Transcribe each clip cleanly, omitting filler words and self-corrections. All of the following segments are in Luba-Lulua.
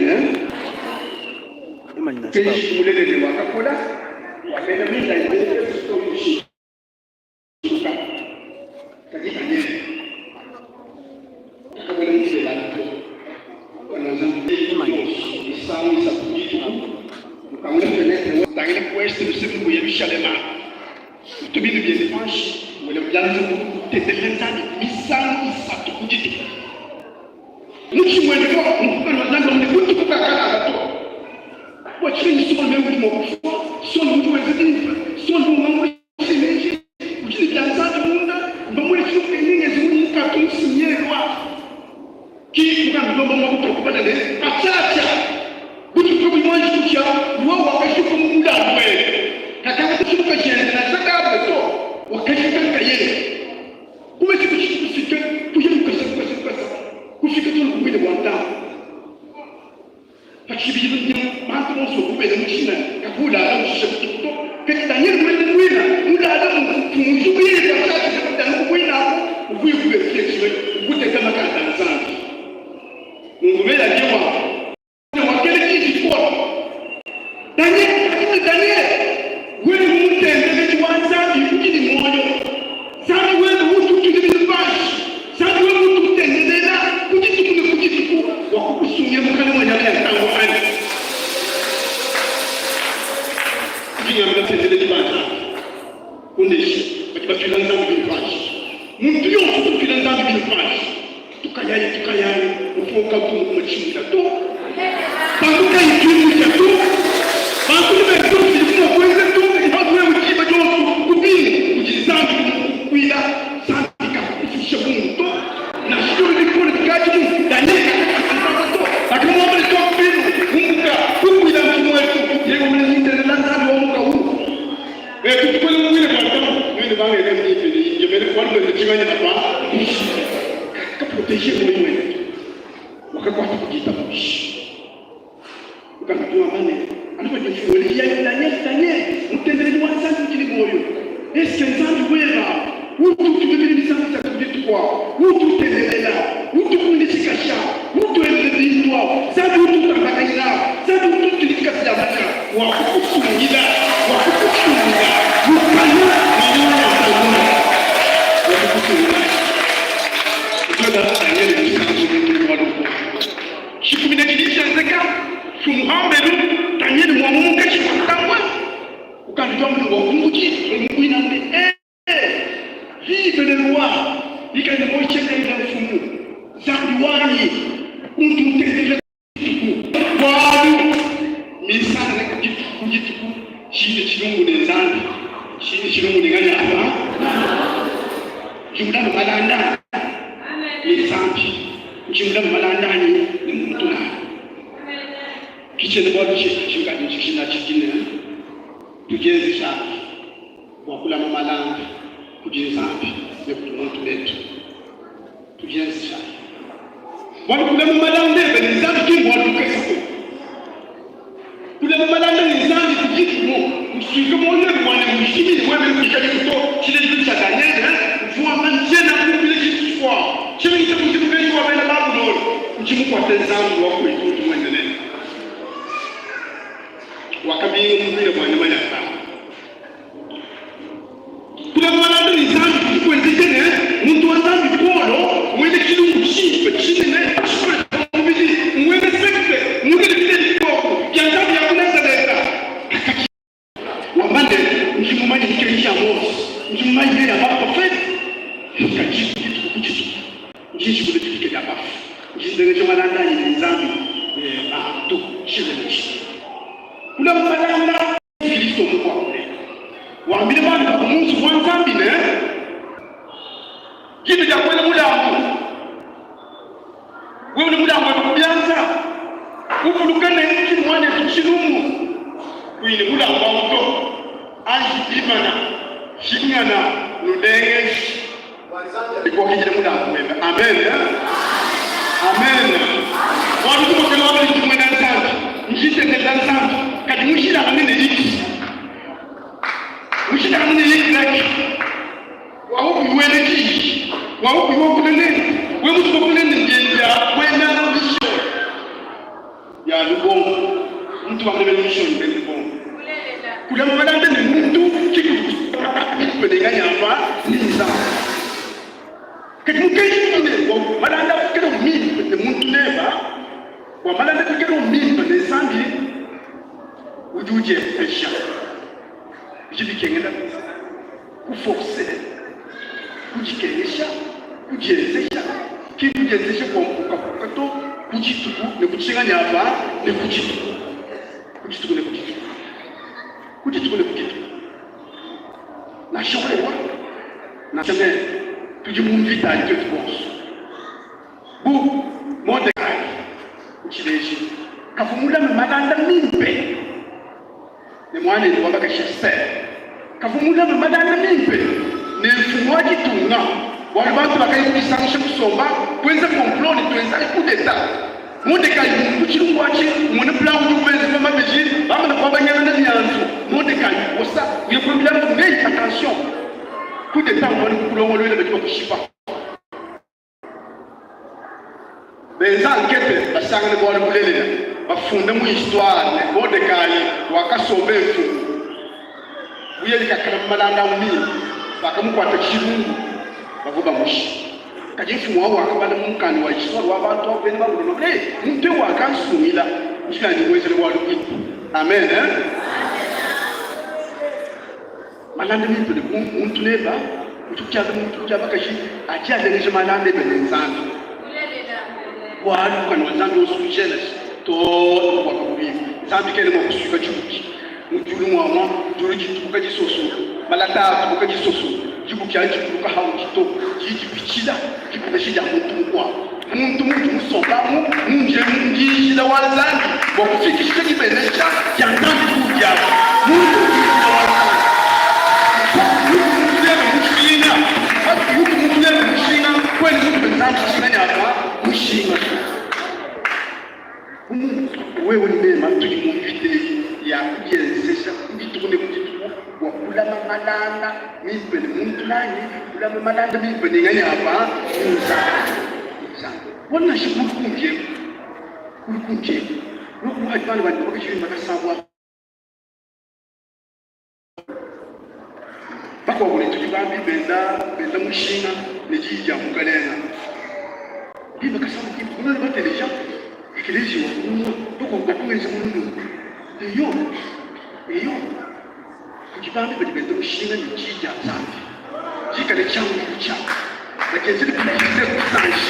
Amen. Mukenji mulelele wakakola wa bena Yuda ne bena Kristo kushinduka. Kadi Daniele kakabuela mu tshilele atshi to. Nansha misangu isatu ku dituku, ukangula fenetre, utangila ku ouest luseke ku Yelushalema, utu binu biende panshi, wela bianza mulu, utendelela Nzambi misangu isatu ku dituku. Mutshi muende bua mukana wa Nzambi ne butuku kakalala to. Bua tshinyi Saul udi mua kufua? Saul udi wenza bimpe. Saul udi ungambuluisha meji. Udi ne bia Nzambi munda. Mbamuele tshiluka ngezi mu mukatu musunyelwa. Ki mukanda lomba mua kutua kubala ne patshiatshia butuku kabuyi muanji kutshia lua wakashuka mu mulambu wende. Kakangata tshiluka tshiende nansha kabue to. Wakashuka nkayende. Kumesi kutshitu kufike kuya lukasa lukasa lukasa kufika too ne ku buine bua ntambu. Pa tshibidilu ntemu bantu bonso bavua bela mu tshina kavua ulala ushisha butuku to. Kadi Daniel muena muina mulala mu nzubu yeye patshiatshia kutangila ku buina aku uvua uvua uvua uteka makanda a Nzambi. Nunku meyi a Yehowa Ne wakela diyi dikole, Danyele, kadi ne Danyele, wewe mutendeledi wa Nzambi udi ne muoyo, Nzambi webe utu utula binu panshi, Nzambi webe utu utendelela ku dituku ne ku dituku bua kukusungila mukana mua nyama ya ntambue anyi? Ndi ngambila batendeledi ba Nzambi kuneshi badi batuila Nzambi binu panshi, muntu yonso utu utuila Nzambi binu panshi. Tukayayi, tukayayi, mufoka utu mukumatshimuna to. Bantu kayi tuimuja to. Bantu ne benza bidi mua kuenza to, kadi bantu wewe diba dionso ku bingu kudi Nzambi udi mua kukukuila. Nzambi kakukufuisha bundu to. Nansha biobi bikole bikadi mu Danyele kakakasa to. Bakamuamba ne tua ku bingu, umbuka, kukuila mfumuetu. Yeye wamana ntendelela Nzambi wa mukawu. Tutukwele mwine bwa ntamu mwine bangele mimpe ne injemene bualu bwende tshimanyina pa ka proteger moyo wende wakakwata kudiitabuja ukanga tuamba ne anu padi mfumu wele ya Daniel Daniel mutendeledi wa Nzambi udi ne moyo eske Nzambi weba utu utubebele misangu isatu ku dituku awu utu utendelela utu kundishikasha utu enze bintu awu Nzambi utu utambakanyina awu Nzambi utu utudi dikasa dia manya Wakukusungila, wakukusungila mukana mua nyama ya ntambue, wakukusungila. Utuela Danyele musangu muntu wa lufu. Tshikumina tshidi tshienzeka, mfumu pambelu, Danyele mua munkatshi mua ntambue, ukandika munu wa kumbuki, mukuina ne, Vive le roi! Ikale ne muoyo tshiendelele, mfumu, Nzambi wanyi, untu ntendelela. Bualu misana ne ku dituku ku dituku tshine tshilumbu ne Nzambi, tshine tshilumbu ne nganyi apa? Ndi mulame malanda ne Nzambi, ndi mulame malanda anyi ne muntu nanyi. Ki tshiena-bualu tshietu tshinkadi njikija natshi tshidi ne, Tudienzejayi bua kulama malanda kudi Nzambi ne kudi muntu netu. Tudienzejayi. Bualu kulama malanda ebe ne Nzambi ki mbualu bukese to. Kulama malanda ne Nzambi kudi kusuika muoyo webe bua ne mujimine wewe kuikadiku to. Tshilejilu tshia Danyele uvua wamba ne, Tshiena nkumbila tshintu tshikuabu, tshiena ngitabuja mukenji wa bena Babulona udi mukuate Nzambi wa kuetu udi muende nende. Wakabinga mu buina bua nyama ya ntambue. Kulama malanda ne Nzambi kudi kuenzeja ne, muntu wa Nzambi Paulo muena tshilumbu tshimpe tshinene tshikole tshia mubidi, muena sekte, muena ne bilele bikuabu bia nzambi ya ku Nazaleta, wamba ne, Ndi mumanye mikenji ya Mose, ndi mumanye meyi a baprofete, kadi ku dituku ku dituku ndi njibula dibika dia bafue, ndi ndengeja malanda anyi ne Nzambi ne bantu. Tshielelu tshibi. Kulama malanda. Kristo mukuakule, wambile bana babu mu nzubu wa Nzambi ne, Diba dia kuela mulambu, wewe ne mulambu webe ku bianza, uvuluke ne, udi ne muanetu tshilumbu, kuyi ne mulambu awu to. Anji imana, pingana, nulengeje bikuakidile mulambu webe. Amen, amen. Bualu udi mua kuela wamba ne, Ndi muena Nzambi, ndi ntendelela Nzambi, kadi mushilangane ne X, mushilangane ne Y. Wawu kuyi wele diyi, wawu kuyi wakula nende, wewe musue kuakula nende ndiende dia buena mission ya. nganyi apa? Ne Nzambi. Kadi mukenji udi ne bua malanda kuikalawu mimpe ne muntu neba, bua malanda kuikalawu mimpe ne Nzambi, udi udienzeja. Bidi bikengela kuforce, kudikengesha, kudienzeja, ki nkudienzeja kua mpukapuka to, ku dituku ne ku tshinganyi apa ne ku dituku, ku dituku ne ku dituku, ku dituku ne ku dituku. Nansha wewa nansha meme tudi mu mvita ayi tuetu bonso. Bu Modekayi ku tshilejilu, kavua mulame malanda mimpe ne muanende wa bakaji Estere, kavua mulame malanda mimpe ne mfumu wa ditunga, bualu bantu bakaya kudisangisha kusomba kuenza complot ne tuenzayi coup d'etat. Modekayi ku tshilumbu atshi, umone plan udibu benze pa mabeji, bamane kuabanyangana mianzu. Modekayi ukosa, uya kuambila mfumu ne, Attention! Coup d'etat mumane kukulongoluela, badi bakushipa. Benza ankete, basangane bualu bulelela, bafunde mu histoire ne, Modekayi wakasomba mfumu. Bu yeye kakalama malanda au mimpe, bakamukuata tshilumbu, bavua bamushipa. Kadi mfumu au wakabala mu mukanda wa histoire wa bantu abu bena Babulona ne, Muntu eu wakansungila, ndi nanyi muenzele bualu buimpe. Amen. Malanda mimpe ne muntu neba udi kutshiaza muntu ku dia bakaji adi alengeja malanda ebe ne Nzambi. Bualu mukanda wa Nzambi wonso ku Genese too ne ku Buakabuluibua, Nzambi kena mua kusuika tshibuki mu diulu muamua, diulu ditubuka disoso, malata atubuka disoso, dibuki adi dikuluka haudi to, didi dipitshila dibenesha dia muntu mukuabu. Muntu muudi musombamu mundi emu ndi njila wa Nzambi bua kufikisha dibenesha dia Nzambi kuudi amu. Muntu udi njila wa Nzambi. Mutu muntu nebe mushinga, mutu muntu nebe mushinga, kuena mutue Nzambi tshinga ne apa mushinga to. Bu wewe ne mema tudi mu mvita eyi ya kudienzeja ku dituku ne ku dituku bua kulama malanda mimpe ne muntu nanyi, kulama malanda mimpe ne nganyi apa? Ne Nzambi. Nzambi. Bualu nansha kulu kundi eku, kulu kundi eku, loku hadi bana bandi bakaji bakasambua. Bakuabu ne tudi bambi benda benda mushinga ne diyi dia Mukalenga. Bimba kasambu kimpe kunona bateleja ekeleziya wa kumua bakuabu bakuenza mudimu nunku. Eyo, eyo, kudi bambi badi benda mushinga ne diyi dia Nzambi dikale tshiambuilu tshiabu, badienzele publicite kusanji,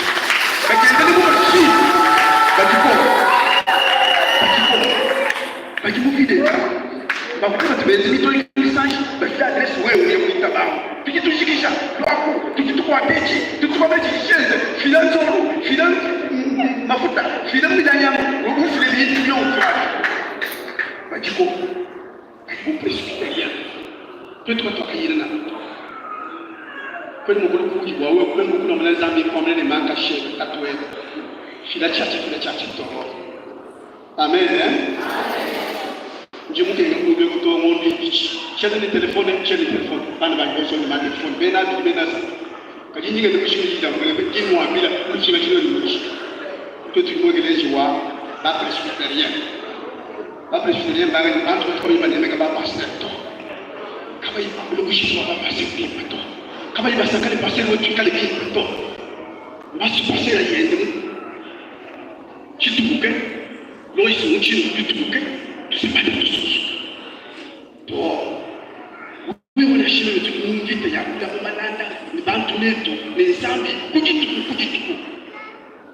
badienzele bu machine badibo badibo badi mu video. Bavua batu benza mitoyi misanji bafila adresse wewe uye kuitabamu. Tudi tujikija luaku, tudi tukuata etshi, tudi tukuata etshi tshienze, fila nzolu, fila mafuta, fila milanyangu, ufile bintu bionso abi. Badiko kadi bu presbyterien tuetu katuakayila nanku to. Kuena mua kulua kuudi bua wewe kuena mua kulomba Nzambi kuambila ne mankashe tatuebe fila tshiatshia fila tshiatshia to. Amen. Ndi mukenga kulu eku to ngondo ibidi. Tshiena ne telefone, tshiena ne telefone. Bana banyi bonso ne ma telefone, bena abidi, bena asatu. Kadi ndi ngenda mushinga diyi dia Mukelenge, ndi nnuambila mu tshinga tshinenu mudi. Tuetu tudi mu ekelezia wa ba presbyterien. Ba presbyterien mbanganyi? Bantu batu kabayi banemeka ba pasteur to. Kabayi bakula bujitu bua ba pasteur bimpe to. Kabayi basanka ne pasteur wetu ikale bimpe to. Mbasu pasteur yende mu tshitubuke loisi mu tshinu bitubuke tusebale tusunsuka to wewe na shimeme tudi mu mvita ya kulama malanda ne bantu netu ne Nzambi ku dituku ku dituku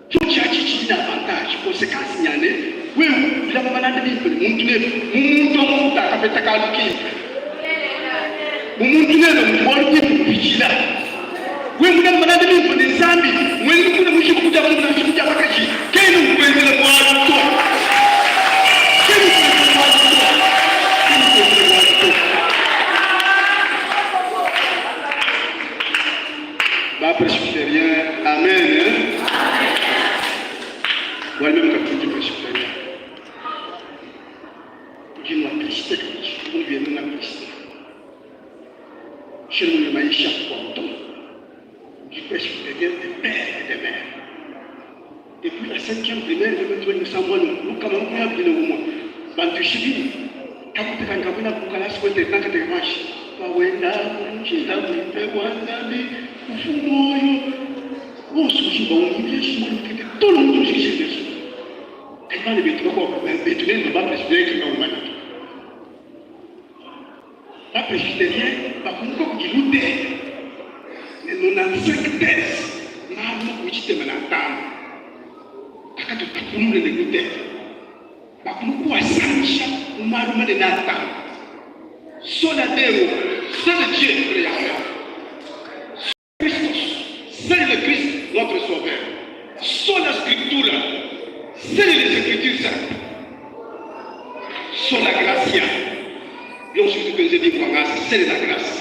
tshiotshi atshi tshidi ne avantage consequence nya ne wewe kulama malanda mimpe ne muntu nebe mu muntu amu utakapeta kalu kimpe mu muntu nebe mudi bualu buimpe bupitshila Wewe mulame malanda mimpe ne Nzambi, muena lukuna mushiku ku dia balume nansha ku dia bakaji kena ukuenzela bualu to. Kena ukuenzela bualu to. Kena ukuenzela bualu to. Ba presbyterien, amen. Bualu meme katundi presbyterien. Ndi nua Kriste kabidi, ndi bienu na Kriste. Chez nous, maisha kwa mto. Du presbytérien de père et de mère. Depuis la cinquième primaire, je me trouve musambwa lukama mukumi abidi ne umue. Bantu shibini kakuteka nkabuna kukalasi kwete nakateka panshi. Pawenda mu njila muimpe wa Nzambi, kufu muoyo wonso udi uba Yesu muana mutekete too ne muntu mujikije Yesu. Kadi bana betu bakuabu betu nenu ba presbyterian ki to. Ba presbyterian bakumuka kudi Luther ne 95 thèses malu makumi tshitema na atanu akatutapulula ne Luther. Bakumukuasankisha mu malu manene atanu. Sola Deo, seul Dieu createur. Christus, seul le Christ notre sauveur. Sola Scriptura, seul les Écritures saintes. Sola Gratia, bionso bidi tuenze bimua ngasa, seul la grâce.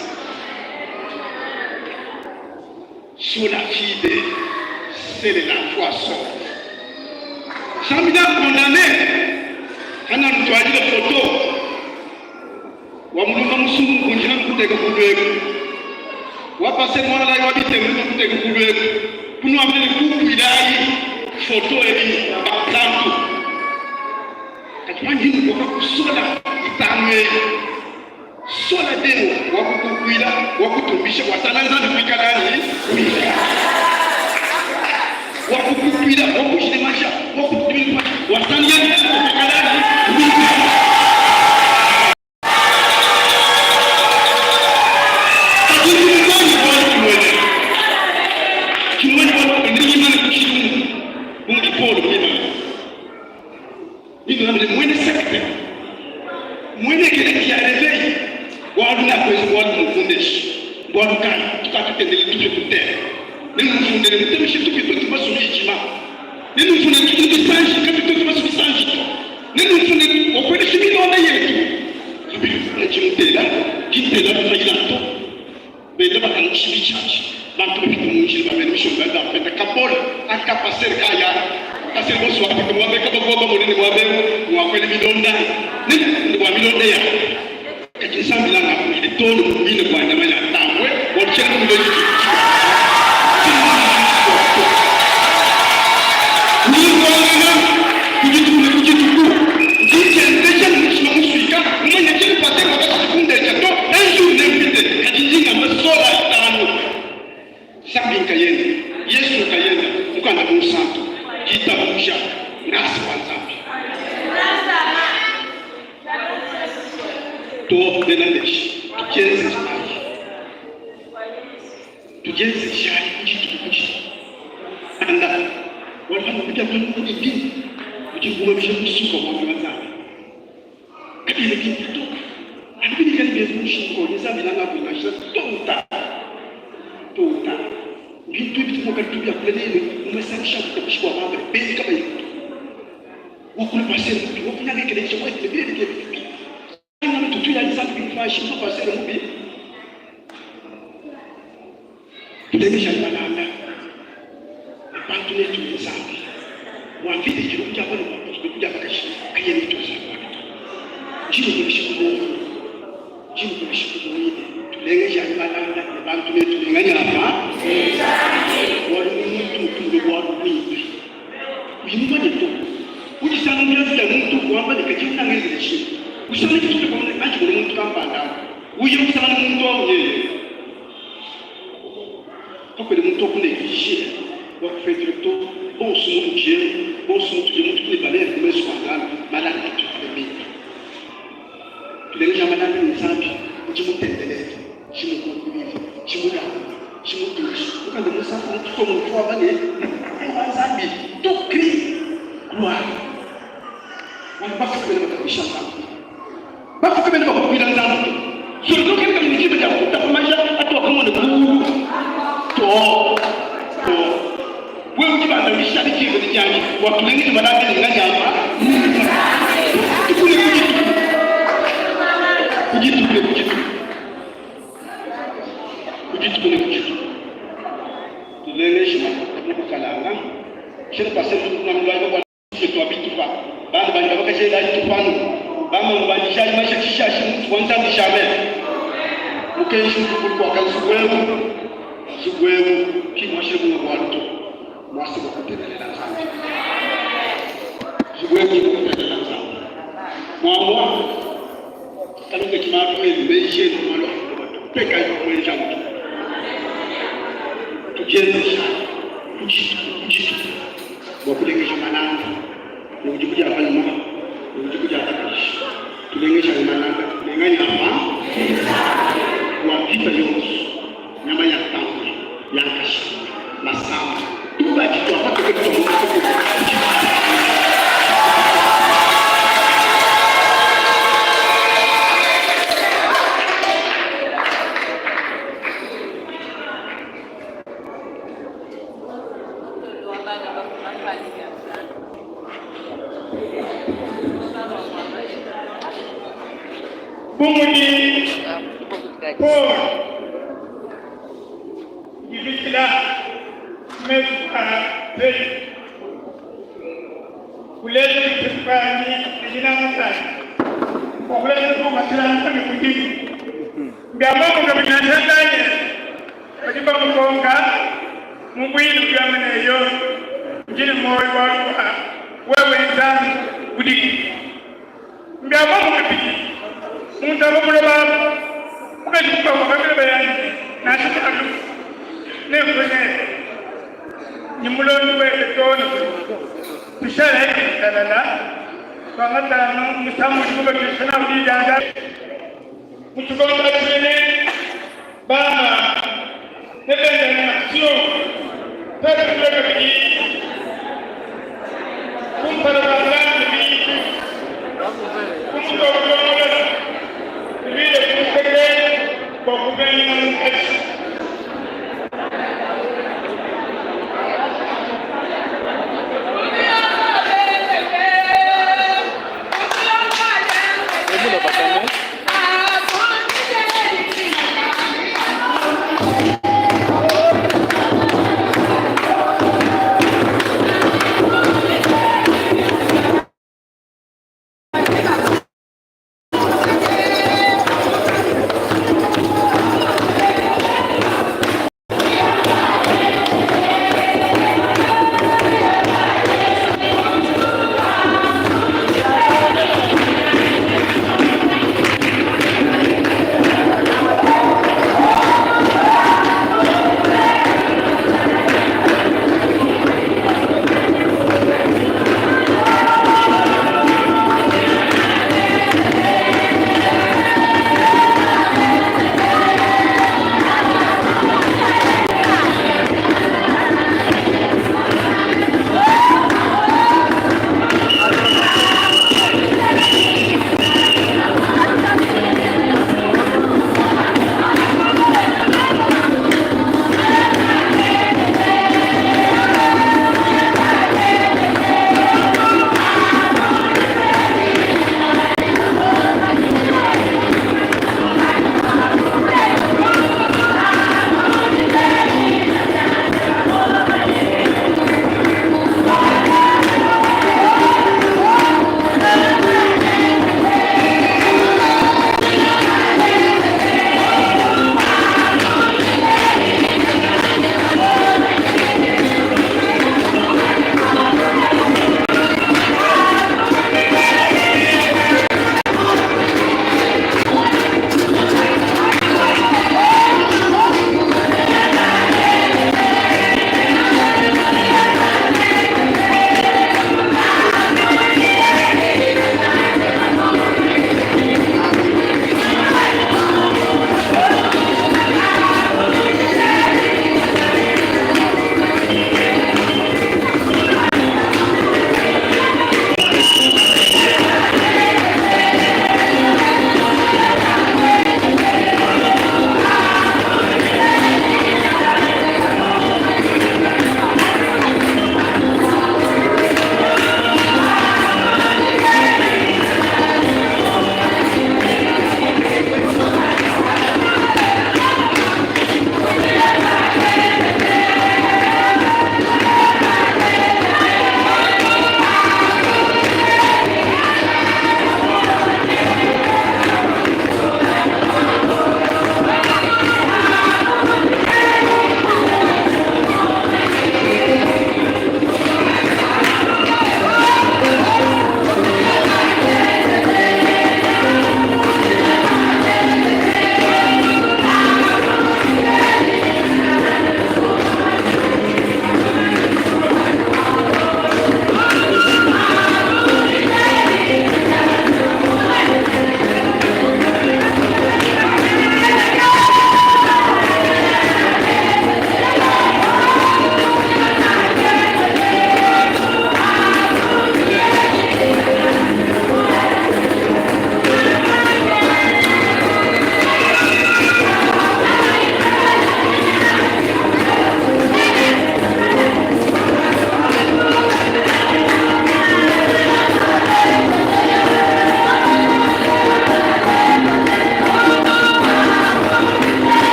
Sola fide, seul la foi sauve. Sambi condamné, ana mtuadile photo wa muluma musumu kunjila mukuteka kulweku wapase mwana layi wabitemu mukuteka kulweku kunuambile kukuilayi photo ebi bakantu kati wanjini wakakusola itanu eyi sola deo wakukukuila wakutumbisha watala nzambi kuikalani kuika wakukukuila wakushilemasha wakutumbisha watala nzambi kuikalani kuika. Mwene secte mwene keleki ya réveil bwalu nakwezi bwalu mufundeshe bwalu kayi tukatutendele tupye kutere nenufundele mutemeshe tupye twetu basumi ijima nenufundele tupye tusanji katu twetu basumi sanji to nenufundele okweleshe milonda yetu chimutela chitela tufayilato benda bakana tshibi bantu bapita mu njila bamene mishonga benda bapeta kabola akapasere kaya pasere bonso bapita mwabeka bakuba bamonene mwabewu mwakwele milonda ne bwa milonda ya kati nsambila ngakuile tolo mine bwa nyama ya tambwe waluchela muloyi ningongana kujituku ne kujituku ndikenzesha mushima musuika mumanya chili pasere wakati to un jour nempite kati ndingamba sola itanu Nzambi nkayende Yesu nkayenda mukanda munsantu ditabuja ngasa wa Nzambi to bena ndeshi tudienzejayi tudienzejayi ku dituku ku dituku anda walifanya kuja kudi ujikumbamisha kusuka mwambi wa Nzambi kabili bintu to abibili kali byenza mushinga oli Nzambi nanga kuinasha tota tota bintu ebi tumwakali tubyakula nene mumasanisha kutakushibwa bamba benyi kaba yikutu wakula pasere mubi wakunyangekelesha kwetile bile bile bibi ngana tutu ya Nzambi bifashi so pasere mubi tulemesha malanda bantu netu Nzambi wamvite jiro kujya bano kujya bakashi kayeni tuza jino kulishi kumoyo jino kulishi kumoyo tulengeja malanda bantu netu lenganya wali muntu mutumbe bwalu bwimbi uyimumanye to ujisanga myazi ya muntu kuamba nikaji unangezele shi usanga kitu kwa anji buli muntu kampanda uye kusanga muntu awo yeye kakwele muntu okuneglige wakufetele to bonso muntu je bonso muntu je muntu kune balere kumeso kwangana malanda tulemika tulengeja malanda nzambi uchimutendelele chimukukulile chimulamba chimutushi ukande musafu mututo muntu wabane nzambi to cri gloire wantu bafuka bene bakakwisha nzambi bafuka bene bakakwila nzambi surtout kile kama nikibe cha kutafumasha atu wakamone kulu to to wewe ukibanda mishali kibe dijani watulengeje malanda nganyama tukule kujitu kujitu kule kujitu kujitu kule kujitu tulengeje mukalanga shele passer tunamlwa kwa twabitufa bana bandi bakashela itufano bama bandisha masha kishashi mtu kwanza ndishame mukenshi mukulu kwa kanzugwewu zugwewu kimwashire bunga bwanto mwasi bakutenelela nzambi zugwewu kutenelela nzambi mwamwa kaluka kimatu elu beije no malo Tekayi pa kuenza mudimu. Tudienzeja ku dituku ku dituku bua kulengeja malanda ne udi ku dia balume ne udi ku dia bakaji. Tulengejayi malanda nenganya apa bua mvita yonso, nyama ya ntambue, ya nkashama, masama, tubadi tua patoke tua mu matuku Bu mudi Paul udibikila mesu a Felix, kuleja ditepukanyi ne dinanga dianyi bua kuleja kukuatshila Nzambi mudimu. Mbia muomumue kabidi nansha Danyele, badi bamukonka mu mbuilu udi wamba ne, Yo, ndi ne muoyo bualu bua wewe Nzambi udiku. Mbia muomumue kabidi muntu wa pa buloba apa, mukaji mukuabu wakambila bayandi ne, Nansha bia lufu, nemfue nebe, ndi mulondi webe too ne ku lufu. Tushalayi ne ditalala, tuangata anu musambu udibu batuisha nawu Diyi dia Nzambi. Mu tshikondo atshi mene, bana nebende ne action. Tuetu tulue kabidi kumpala kua Nzambi ne bintu bu mutuakulongolola, tuluile ku luseke bua kubenga munkatshi.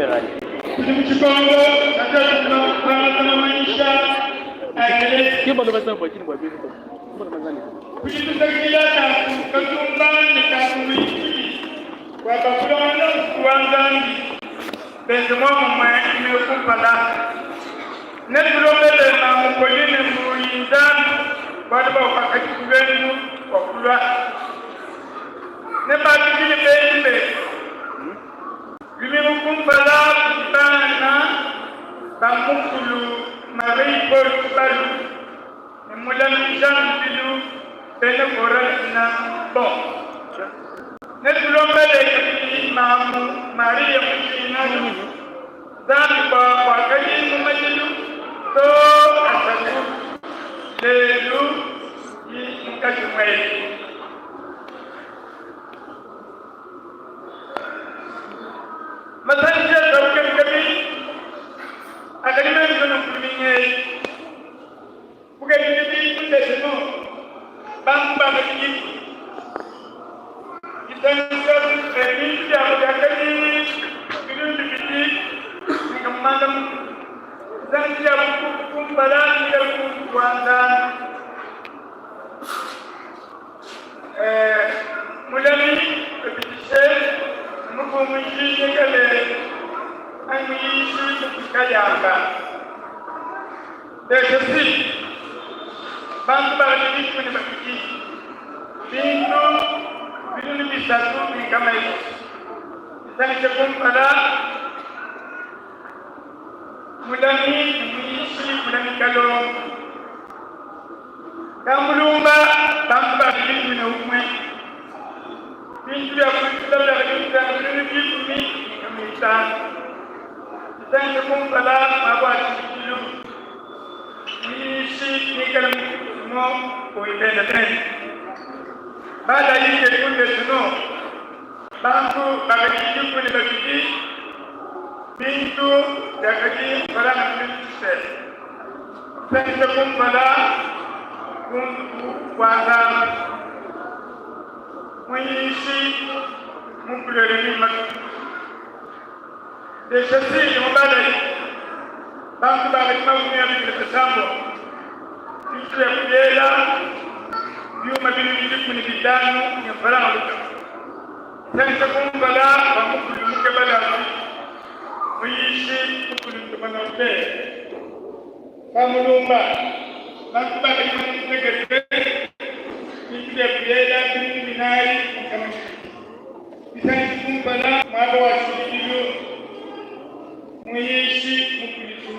Tudi mu tshikondo tshia kuangata mamanyisha a ekeleziya. Tudi tusakidila Tatu Kasumba ne Tatu Muikidi bua bakulonda nzubu wa Nzambi benze muomumue ne kumpala. Netulombele Mamu Pauline Mbuyi Nzambi bualu bua wakadi ku luendu bua kulua. Nebabikile benyi betu lumingu kumpala kudi bana ba mukulu Marie Paul Tshibalu ne mulami Jean Mpilu bena chorale Bon. Netulombele kabidi mamu Maria Mutshina Nzambi bua wakadi mu madilu too asatu lelu di munkatshi muetu. Masangisha etu a bukebikebi akadi menza nunku lumingu elu. Bukebikebi kundesheno bantu ba madidi disangisha bintu biabo biakadi bilundu bidi nkamumanda mukulu disangisha dia kumpala ne ku wa Nzambi. Mulami apitishe mukunguji nekale anyi muyishi kayamba. Ekesi, bantu bakadi 12 bintu 301 bisangishe kumpala mulami ne muyishi mulami kalongo kamulumba bantu bakadi 11 bintu bia kuikila biakadi binunu 15 bisangishe kumpala mabua tshibidilu muyishi mikale mu kuibendebende balayike kundetuno bantu bakadi 12 bintu biakadi mfalanga bintu bisangishe kumpala kunzubu wa Nzambi muyishi mukulele mimatu Deshasili mubalayi bantu bakadi 23 bintu bia kubiela byuma binunu 15 ne mfalanga lukama bisangisha kumpala kua mukulu mukebalafi muyishi mukulu ntumanobe pamulumba bantu bakadi 18 bintu bia kubiela binunu 400 bisangisha kumpala muaba wa tshijila.